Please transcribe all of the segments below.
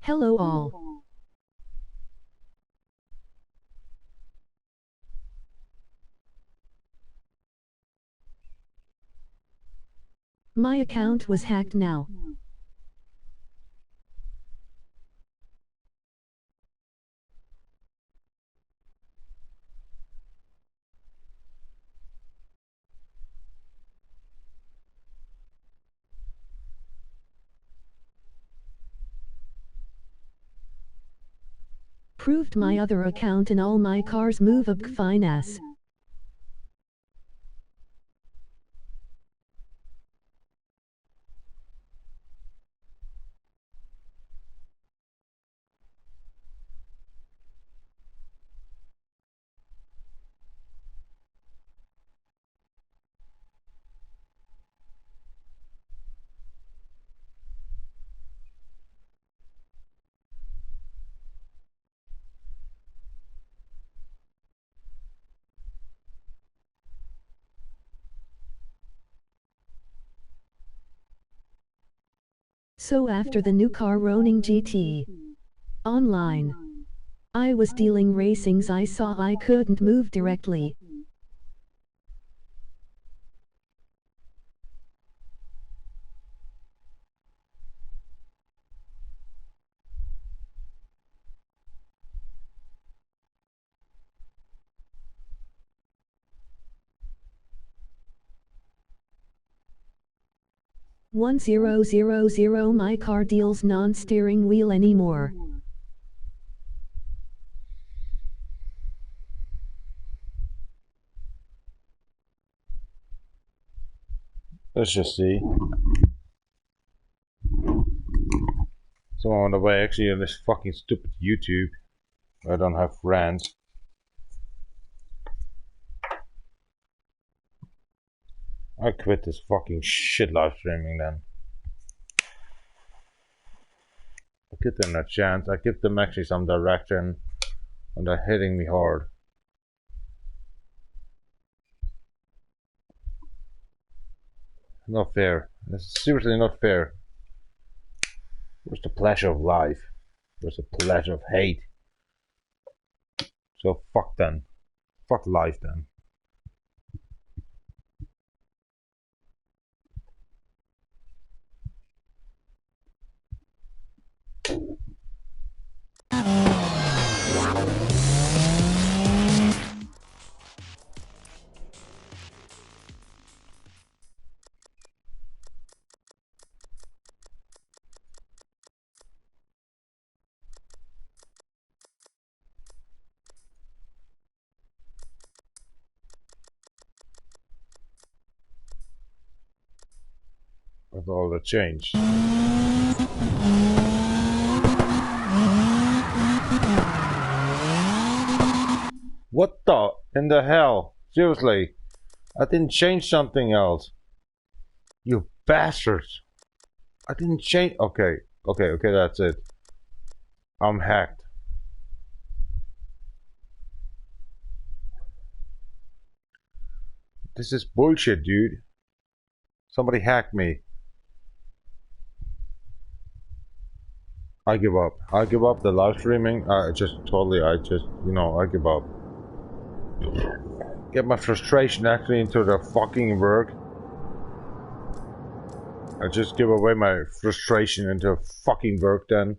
Hello all. My account was hacked now. Proved my other account and all my cars move up fine ass. So after the new car owning GT Online, I was dealing racings, I saw I couldn't move directly. 1000 my car deals non-steering wheel anymore. Let's just see. So on the way actually on this fucking stupid YouTube. I don't have friends. I quit this fucking shit live streaming then. I give them a chance. I give them actually some direction, and they're hitting me hard. Not fair. This is seriously not fair. Where's the pleasure of life? Where's the pleasure of hate? So fuck then. Fuck life then. With all the change. What the in the hell? Seriously, I didn't change something else. You bastards. I didn't change. Okay, okay, okay, that's it. I'm hacked. This is bullshit, dude. Somebody hacked me. I give up. I give up the live streaming. I just totally, I just, you know, I give up. Get my frustration actually into the fucking work. I just give away my frustration into fucking work then.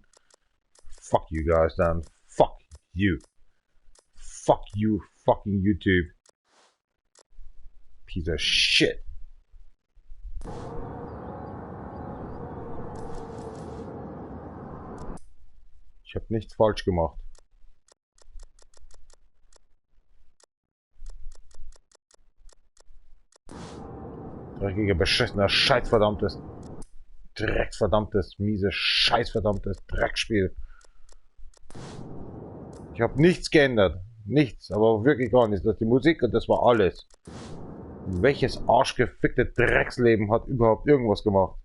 Fuck you guys then. Fuck you. Fuck you, fucking YouTube. Piece of shit. Ich hab nichts falsch gemacht. Dreckiger, beschissener, scheißverdammtes, drecksverdammtes, miese, scheißverdammtes Dreckspiel. Ich hab nichts geändert. Nichts, aber wirklich gar nichts. Das ist die Musik und das war alles. Welches arschgefickte Drecksleben hat überhaupt irgendwas gemacht?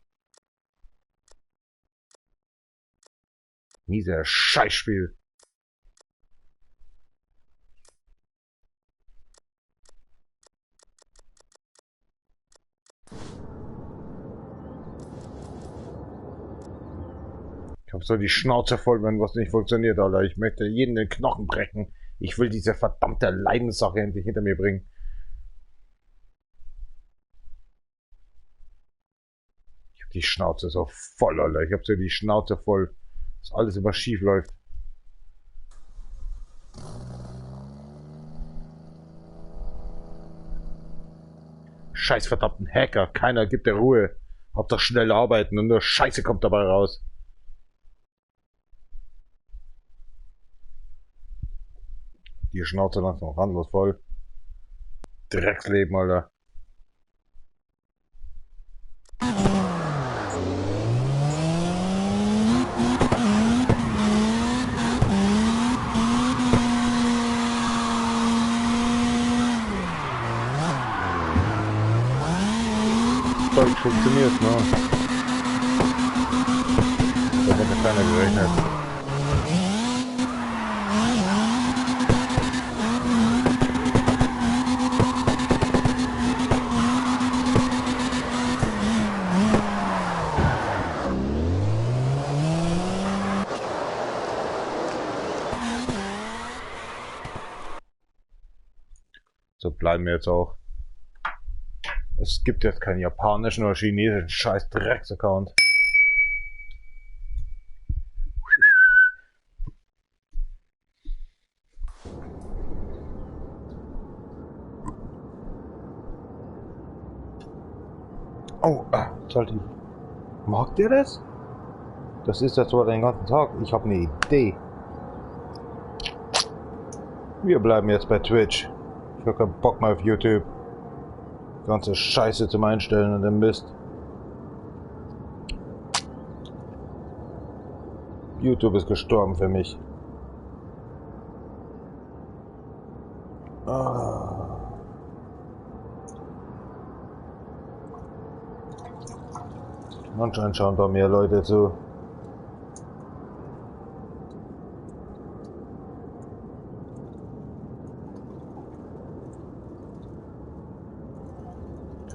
Mieser Scheißspiel. Ich hab so die Schnauze voll, wenn was nicht funktioniert, Alter. Ich möchte jeden den Knochen brechen. Ich will diese verdammte Leidenssache endlich hinter mir bringen. Ich hab die Schnauze so voll, Alter. Ich hab so die Schnauze voll, dass alles immer schief läuft. Scheiß verdammten Hacker. Keiner gibt der Ruhe. Hauptsache schnell arbeiten und nur Scheiße kommt dabei raus. Die Schnauze langsam randlos voll. Drecksleben, Alter. Zeug funktioniert, ne? Da hat keiner gerechnet. So bleiben wir jetzt auch. Es gibt jetzt keinen japanischen oder chinesischen scheiß Drecks-Account. Oh, sollte ich. Mag der das? Das ist ja zwar den ganzen Tag. Ich habe eine Idee. Wir bleiben jetzt bei Twitch. Ich habe keinen Bock mehr auf YouTube. Ganze Scheiße zum Einstellen und den Mist. YouTube ist gestorben für mich. Ah. Anscheinend schauen da mehr Leute zu.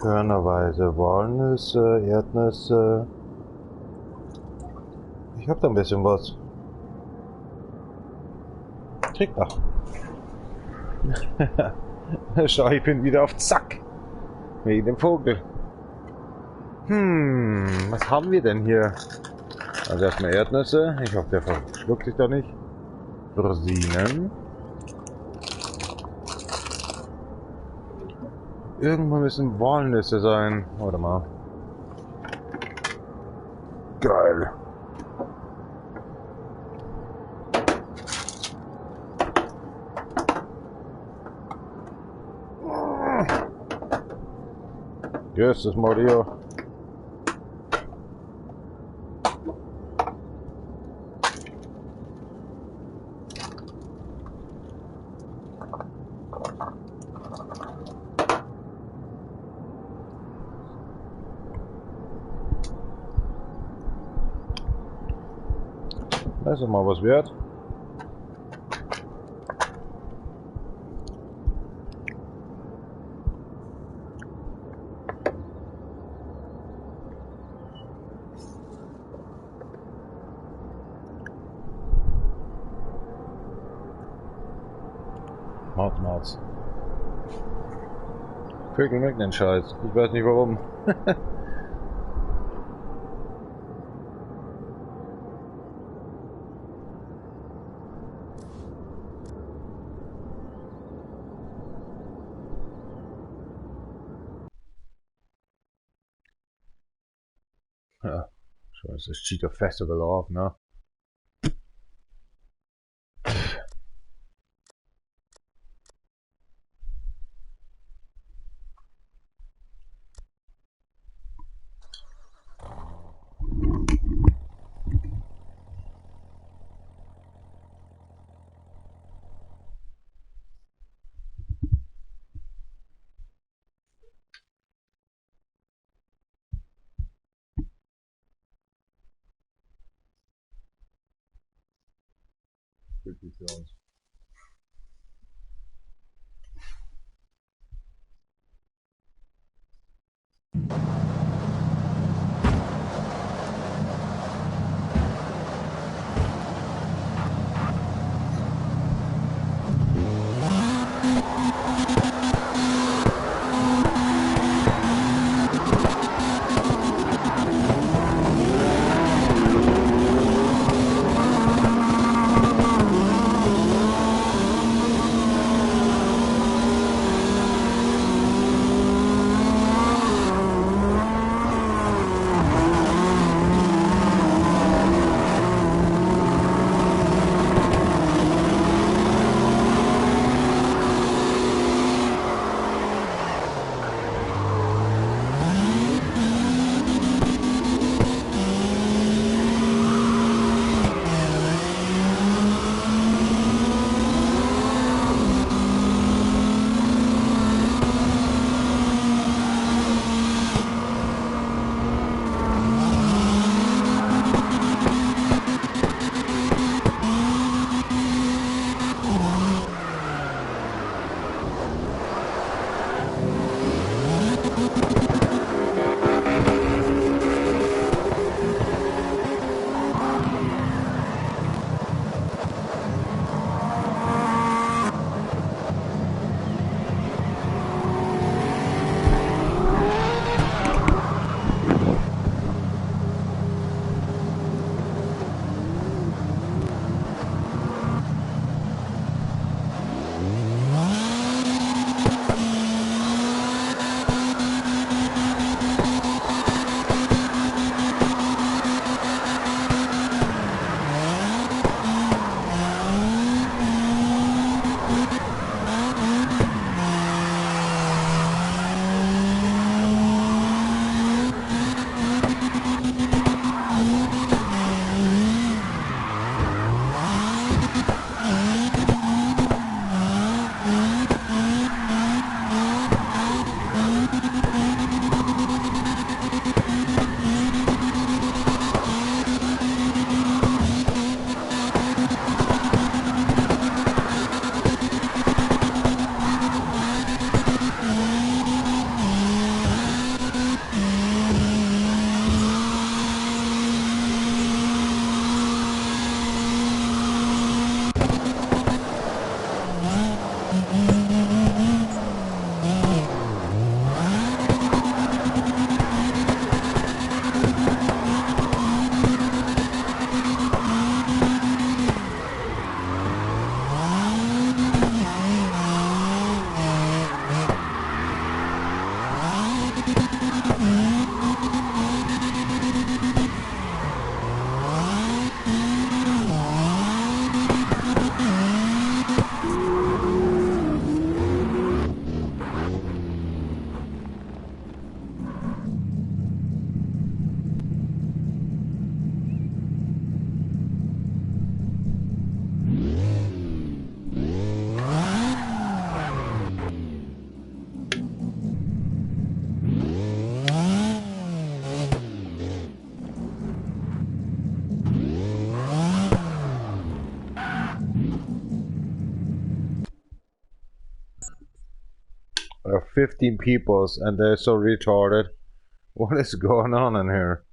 Körnerweise Walnüsse, Erdnüsse. Ich hab da ein bisschen was. Krieg doch. Schau, ich bin wieder auf Zack. Wegen dem Vogel. Was haben wir denn hier? Also erstmal Erdnüsse. Ich hoffe, der verschluckt sich da nicht. Rosinen. Irgendwo müssen Walnüsse sein. Warte mal. Geil. Yes, das Mario. Das ist mal was wert. Mord. Vögel mögen den Scheiß. Ich weiß nicht warum. Ja, schon ist das Cheetah Festival auf, ne? Für uns. 15 peoples and they're so retarded. What is going on in here?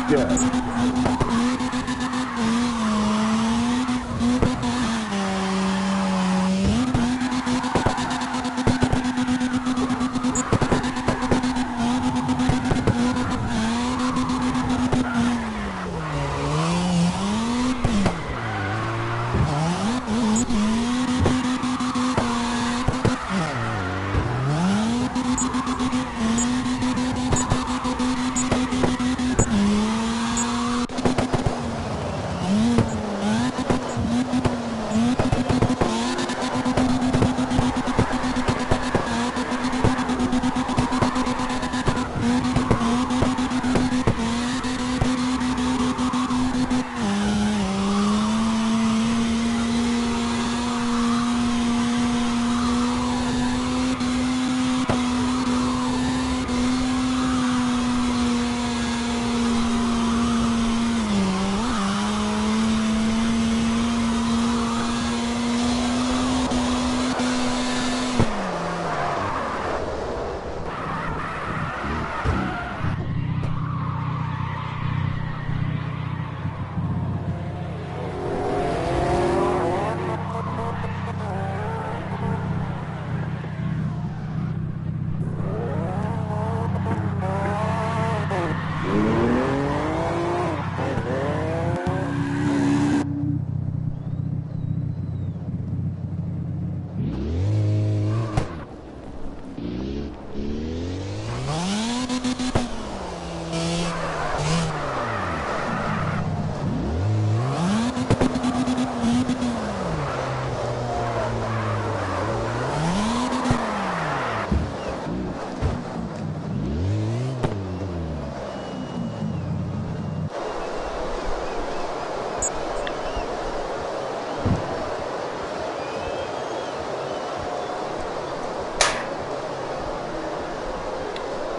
Gas.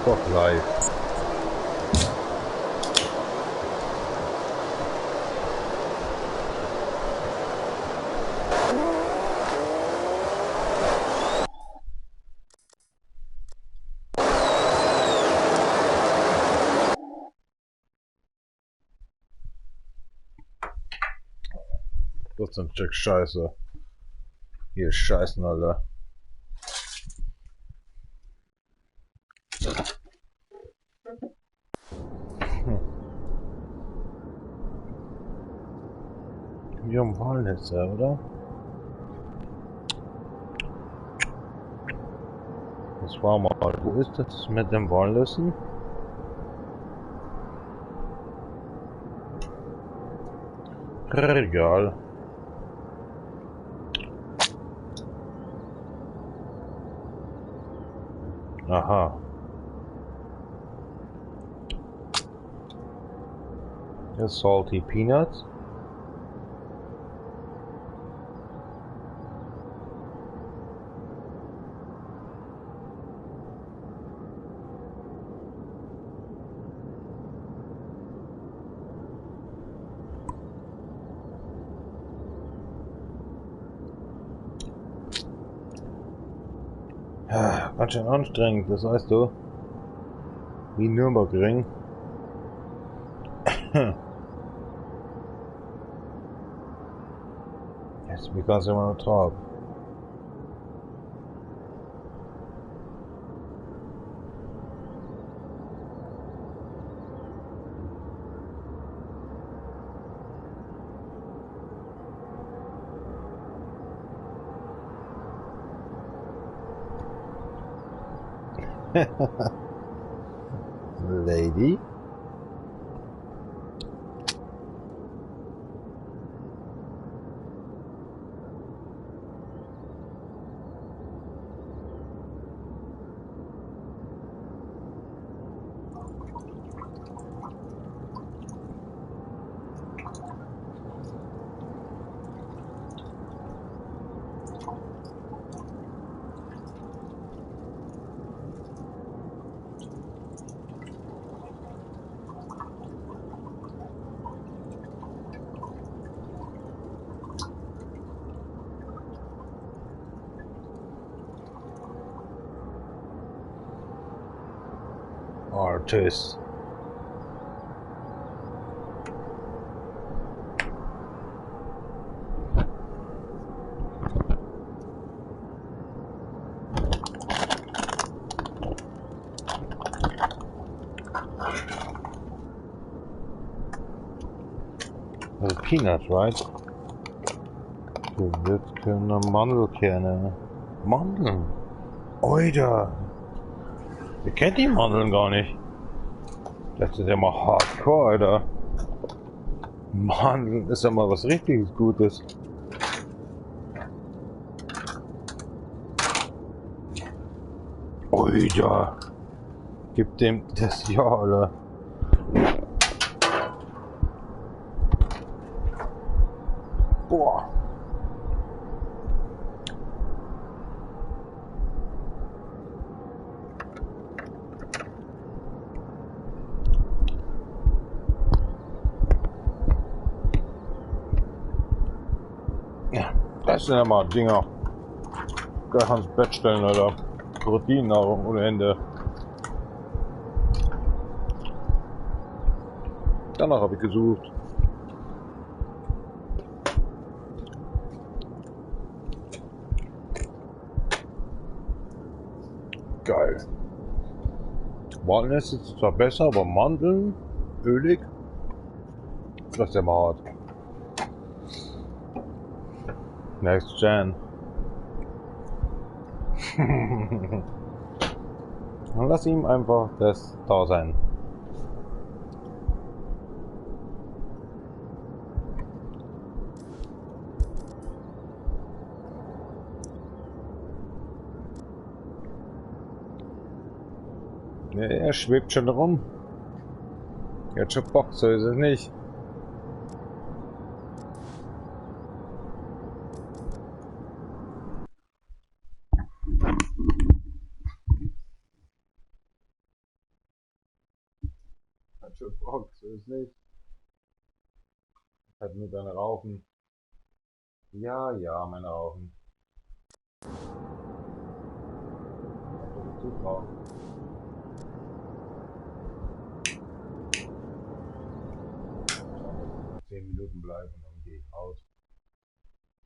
Fuck life. Das ist ein Stück Scheiße. Hier scheißen alle. Wie um Walnüsse, oder? Das war mal. Wo ist das mit den Walnüssen? Regal. Aha. The salty peanuts. Ja, ganz schön anstrengend, das weißt du. Wie Nürburgring. Jetzt because I'm on top. Lady. Artist. Also peanuts, right? Gewürzkörner, Mandelkerne. Mandeln? Oida! Ihr kennt die Mandeln gar nicht. Das ist ja mal hardcore, Alter. Mandeln ist ja mal was richtig Gutes. Oida! Gib dem das ja, Alter. Boah. Ja, das sind ja mal Dinger. Gleich ans Bett stellen, Alter. Proteinnahrung ohne Ende. Danach habe ich gesucht. Geil. Walnüsse ist zwar besser, aber Mandeln, ölig, das ist ja mal hart. Next Gen. Und lass ihm einfach das da sein. Ja, er schwebt schon rum. Er hat schon Bock, so ist es nicht. Hat schon Bock, so ist es nicht. Hat nur deine Rauchen. Ja, ja, meine Rauchen. Zu 10 Minuten bleiben und dann gehe ich raus.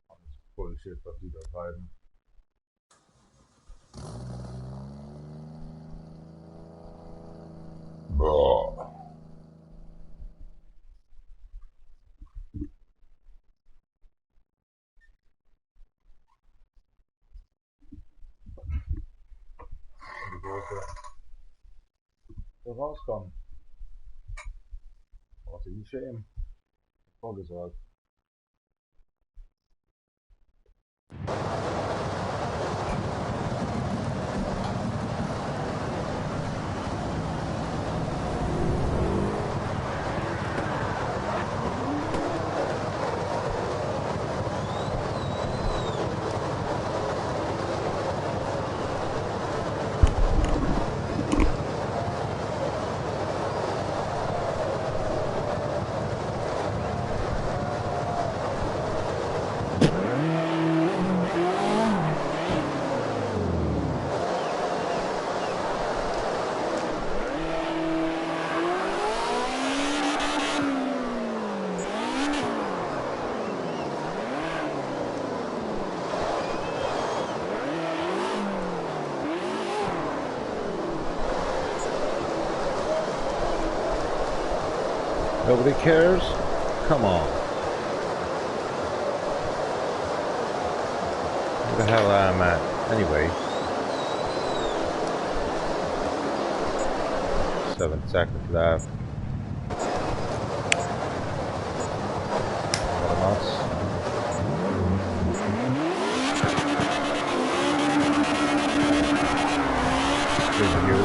Alles Bullshit, was die da treiben. Boah. Die große so rauskommen. Brauchst du nicht schämen. Vorgesorgt. Nobody cares? Come on. Where the hell am I at? Anyway. 7 seconds left. What a mess. Excuse you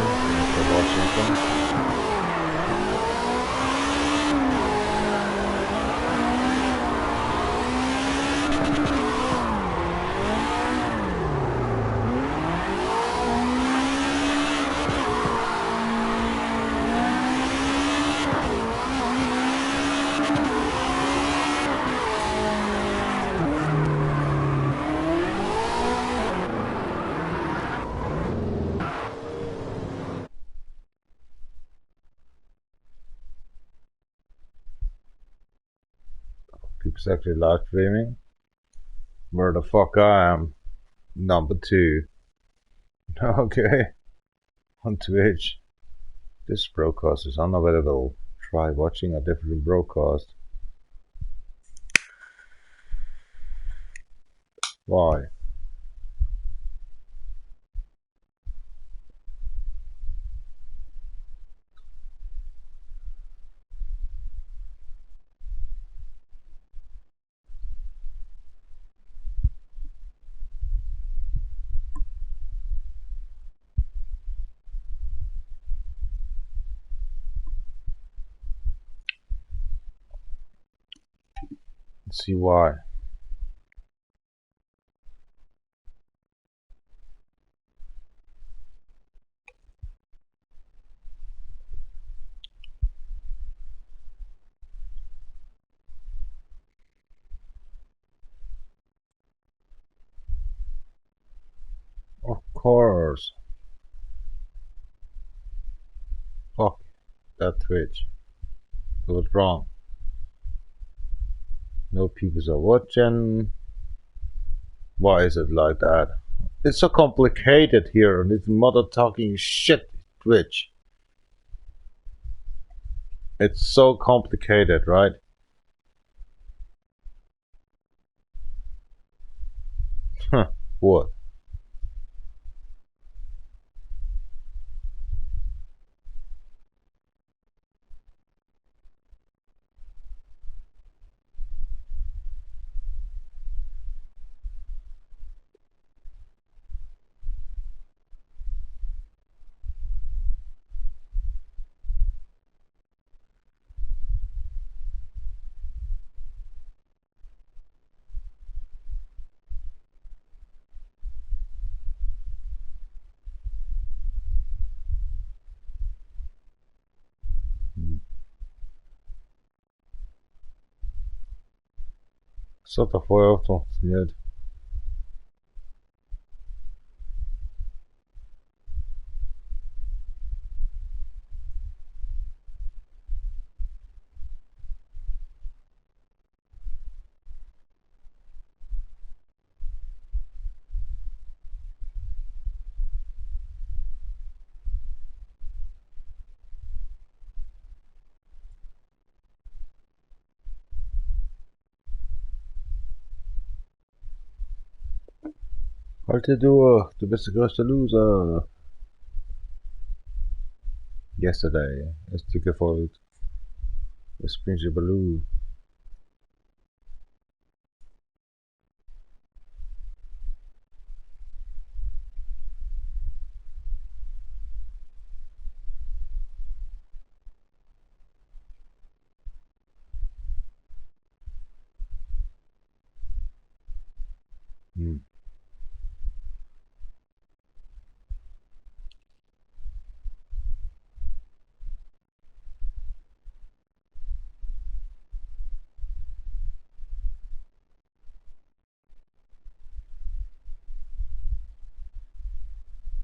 for Washington. Exactly live streaming. Where the fuck I am. Number 2. Okay. On Twitch. This broadcast is unavailable. Try watching a different broadcast. Why? Let's see why. Of course. Fuck that Twitch. It was wrong. No people are watching. Why is it like that? It's so complicated here on this mother talking shit Twitch. It's so complicated, right? Huh, what? Das hat doch vorher auch funktioniert. Halte durch, du bist der größte Loser. Yesterday, ist dir gefolgt. Was bin ich Baloo?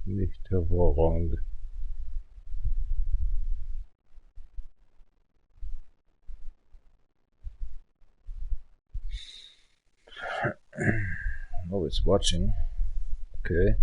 Nicht hervorragend. Oh, it's watching. Okay.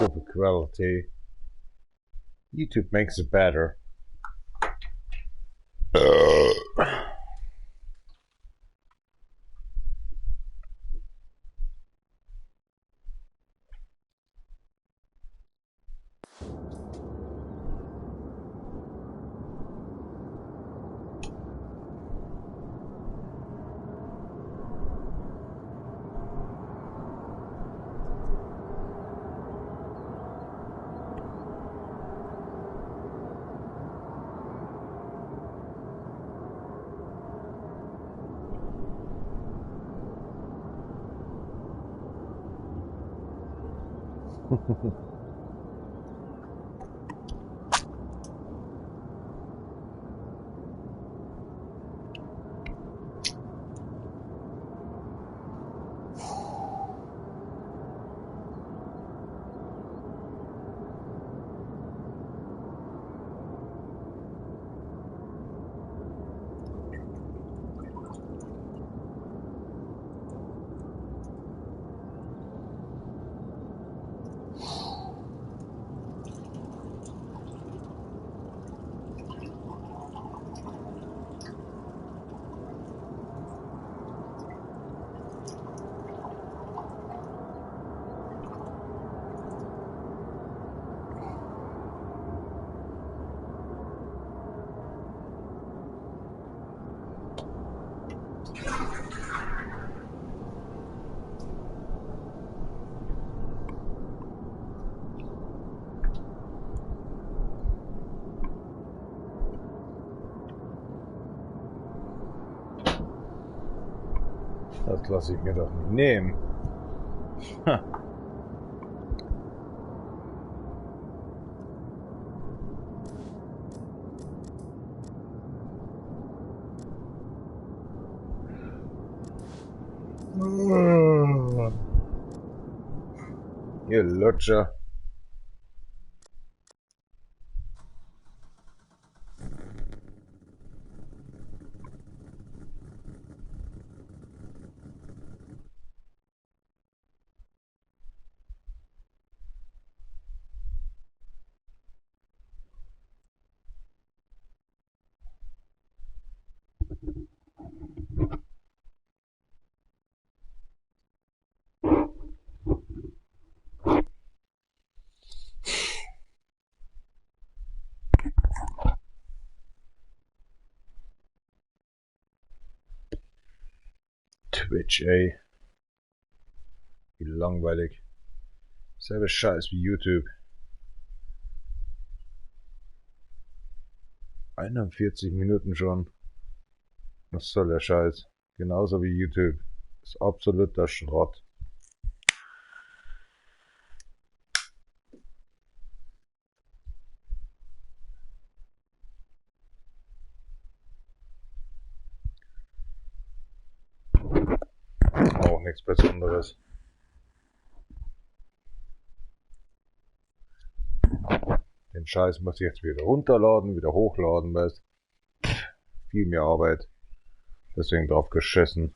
Stupid quality. YouTube makes it better. Das lasse ich mir doch nicht nehmen. Ha. Ihr Lutscher. Twitch, ey. Wie langweilig. Selbe Scheiß wie YouTube. 41 Minuten schon. Was soll der Scheiß? Genauso wie YouTube. Ist absoluter Schrott. Auch nichts Besonderes. Den Scheiß muss ich jetzt wieder runterladen, wieder hochladen, weißt. Viel mehr Arbeit. Deswegen drauf geschissen.